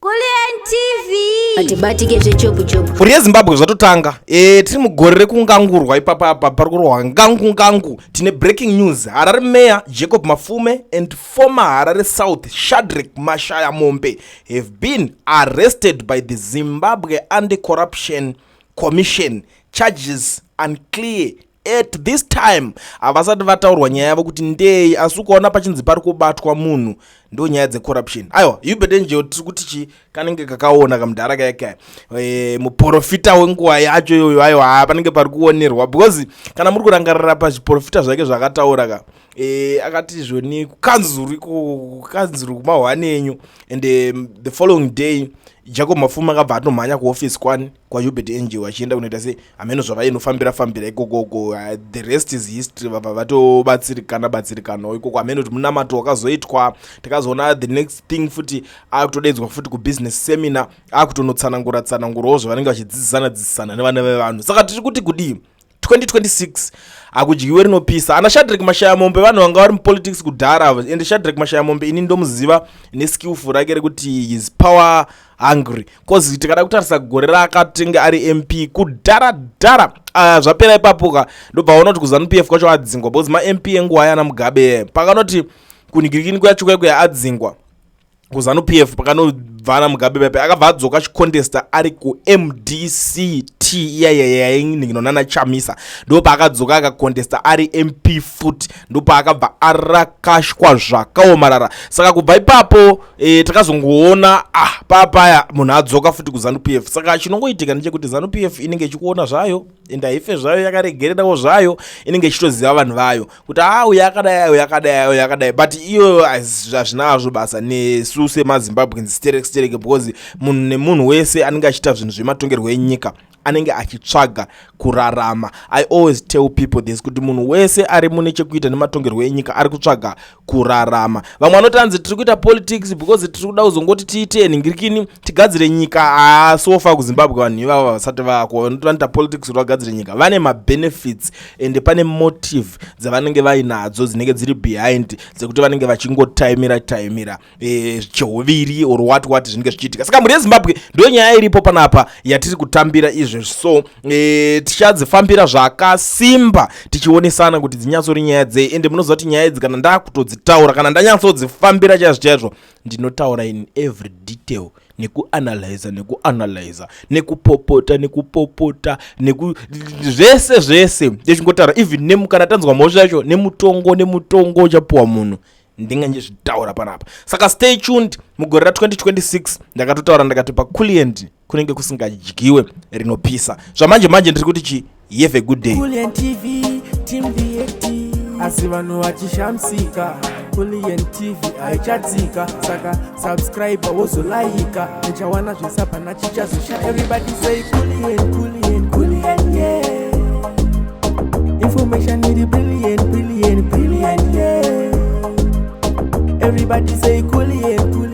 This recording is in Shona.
Kulliant TV. Atibatike zvechopu chopu. Mhuri yeZimbabwe, zvatotanga. Tiri mugore rekungangurwa ipapa apa pari kurohwa ngangu ngangu. Tine breaking news. Harare Mayor Jacob Mafume and former Harare South Shadrick Mashaya Mombe have been arrested by the Zimbabwe Anti-Corruption Commission. Charges unclear at this time. Havasati vataurwa nyaya yavo kuti ndei, asi ukaona pachinzi pari kubatwa munhu, ndo nyaya dzecorruption. Aiwa, Uebert Angel, tiri kuti chi kanenge kakaona kamudhara kaya muprofita wenguva yacho iyoyo. Aiwa, panenge pari kuonerwa because kana muri kurangarira pazviprofita zvake zvakataura ka, akati zvoni kukanzuru, kukanzuru kumahwani enyu. And the following day Jacob Mafume akabva atomhanya kuofisi kwani kwaUebert Angel achienda kunoita sei, hameno zvavainofambira fambira ikokoko. The rest is history. Vabva vatobatsirikana batsirikanawo ikoko, hameno kuti munamato wakazoitwa. Takazoona the next thing futi akutodedzwa futi kubusiness seminar, akutonotsanangura tsanangurawo zvavanenge vachidzidzisana dzidzisana nevana vevanhu. Saka tiri kuti kudii? 2026 hakudyiwe rinopisa. Ana Shadrick Mashaya Mombe, vanhu vanga vari mupolitics kudhara. Ende Shadrick Mashaya Mombe ini ndomuziva neskillful rake rekuti is power hungry, cause tikada kutarisa gore raakatenge ari MP kudhara dhara, zvapera ipapo ka, ndobva waona kuti kuZANU PF kwacho adzingwa, because maMP enguva ayana Mugabe pakanoti kunhingirikini kuyacho kwaikuya adzingwa kuZANU PF, pakanobva naMugabe pepe akabva adzoka achicontesta ari kuMDCT iyaiyainonana Chamisa. Ndo paakadzoka akacontesta ari MP futi, ndo paakabva arakashwa zvakaomarara. Saka kubva ipapo takazongoona papaya munhu adzoka futi kuZANU PF. Saka chinongoitika ndechekuti ZANU PF inenge ichikuona zvayo, ende haife zvayo yakaregererawo zvayo, inenge ichitoziva vanhu vayo kuti a uyu akadai, uyu akadai, uyu akadai. But iyo hazvinazvo basa nesu semaZimbabweans sterek sterek, because munhu nemunhu wese anenge achiita zvinhu zvematongerwo enyika anenge achitsvaga kurarama. I always tell people this, kuti munhu wese ari mune chekuita nematongerwo enyika ari kutsvaga kurarama. Vamwe vanoti anzi tiri kuita politics because tiri kuda kuzongoti tiite nhingirikini, tigadzire nyika. So far kuZimbabwe vanhu ivava vasati vako vanoti vanoita politics kuti vagadzire nyika vane mabenefits, and pane motive dzavanenge vainadzo dzinenge dziri behind, dzekuti vanenge vachingotaimira taimira cheuviri or what what zvinenge zvichiitika. Saka mhuri yeZimbabwe, ndo nyaya iripo panapa yatiri kutambira izvezvi. So tichadzifambira zvakasimba tichionesana kuti dzinyatsori nyaya dzei. Ende munoziva kuti nyaya idzi kana ndakutodzitaura, kana ndanyatsodzifambira chaizvo chaizvo, ndinotaura in every detail, nekuanalyza, nekuanalyza, nekupopota, nekupopota, neku zvese zvese ndichingotaura. Even nemukana tanzwa mhosva yacho nemutongo, nemutongo uchapiwa munhu, ndinge ndichizvitaura panapa. Saka stay tuned. Mugore ra2026 ndakatotaura ndakati paCulliant kunenge kusingadyiwe rinopisa. Zvamanje manje ndiri kuti chi have a good day. Kulliant TV, Team VAT. Asi vanhu vachishamisika, Kulliant TV haichatsika. Saka subscribe, wozolaika, uchawana zvisapana chichazosha. Everybody say Kulliant, Kulliant, Kulliant, yeah. Information iri brilliant, brilliant, brilliant, yeah. Everybody say Kulliant, Kulliant.